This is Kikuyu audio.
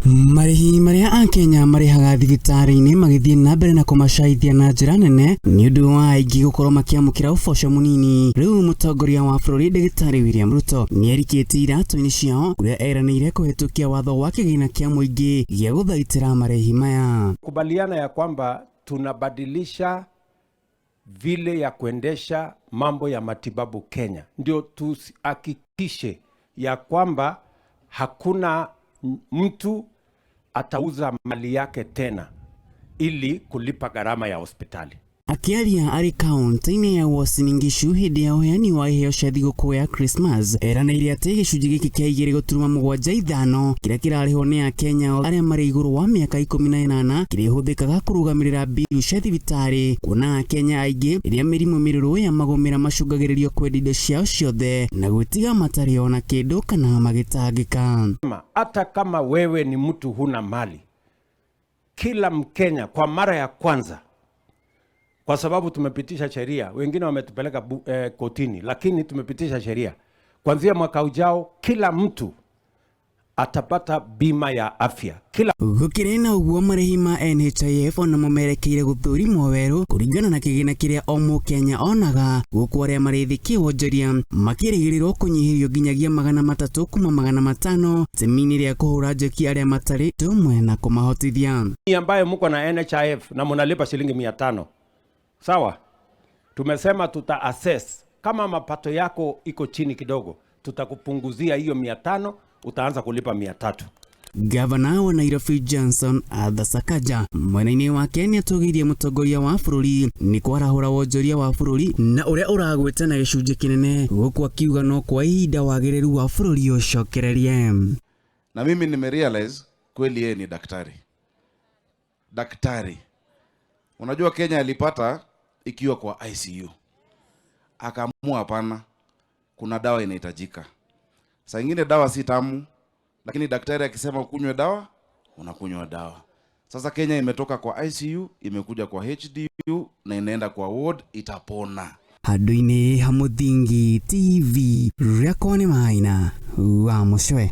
Marĩhi marĩa Akenya marĩhaga thibitarĩ-inĩ magĩthiĩ na mbere na kũmacaithia na njĩra nene nĩ ũndũ wa aingĩ gũkorwo makĩamũkĩra ũboco mũnini. Rĩu mũtongoria wa bũrũri Ndagĩtarĩ William Ruto nĩ erikĩtie iratũ-inĩ ciao kũrĩa eranĩire kũhĩtũkia watho wa kĩgĩna kĩa mũingĩ gĩa gũthaitĩra marĩhi maya. Kubaliana ya kwamba tunabadilisha vile ya kuendesha mambo ya matibabu Kenya, ndio tuhakikishe ya kwamba hakuna mtu atauza mali yake tena ili kulipa gharama ya hospitali. Akĩaria arĩ kaunti-inĩ ya Uasin Gishu hĩndĩ ya ũheani wa iheo cia thigũkũ ya Christmas, eranĩire atĩ gĩcunjĩ gĩkĩ kĩa 2.75 kĩrĩa kĩrarĩhwo nĩ Akenya arĩa marĩ igũrũ wa mĩaka 18 kĩrĩhũthĩkaga kũrũgamĩrĩra mbiru cia thibitarĩ, kuona Akenya aingĩ rĩrĩa mĩrimũ mĩrũrũ ya magũmĩra macũngagĩrĩrio kwendia indo ciao ciothe na gwĩtiga matarĩ ona kĩndũ kana magĩtangĩka. Hata kama wewe ni mtu huna mali, kila Mkenya kwa mara ya kwanza, kwa sababu tumepitisha sheria, wengine wametupeleka kotini, lakini tumepitisha sheria, kuanzia mwaka ujao kila mtu atapata bima ya afya. Kila Gũkĩrĩ na ũguo, marĩhi ma NHIF onamo merekeire gũthũrimwo werũ kũringana na kĩgĩna kĩrĩa o mũkenya onaga, gũkũ arĩa marĩ thĩ kĩwonjoria makĩrĩgĩrĩrwo kũnyihĩrio nginyagia 300 kuma 500 itemi-inĩ rĩa kũhũra njeki arĩa matarĩ ũmwe na kũmahotithia. Ambayo mko na NHIF na mnalipa shilingi 500, sawa? Tumesema tuta assess kama mapato yako iko chini kidogo, tutakupunguzia hiyo 500, utaanza kulipa 300. Gavana wa Nairobi Johnson Arthur Sakaja mwena-inĩ wake nĩ atũgĩirie mũtongoria wa bũrũri nĩ kwarahũra wonjoria wa bũrũri na ũrĩa ũragwĩta na gĩcunjĩ kĩnene, gũkũ akiuga no kwa ihinda wagĩrĩru wa bũrũri ũcokererie. Na mimi nimerealize kweli yeye ni daktari. Daktari. Unajua Kenya alipata ikiwa kwa ICU. Akaamua hapana, kuna dawa inahitajika. Saa ingine dawa si tamu, lakini daktari akisema ukunywe dawa, unakunywa dawa. Sasa Kenya imetoka kwa ICU, imekuja kwa HDU na inaenda kwa ward, itapona. Handũ-inĩ ha Mũthingi TV, rĩakwa nĩ Maina wa Mũcwe.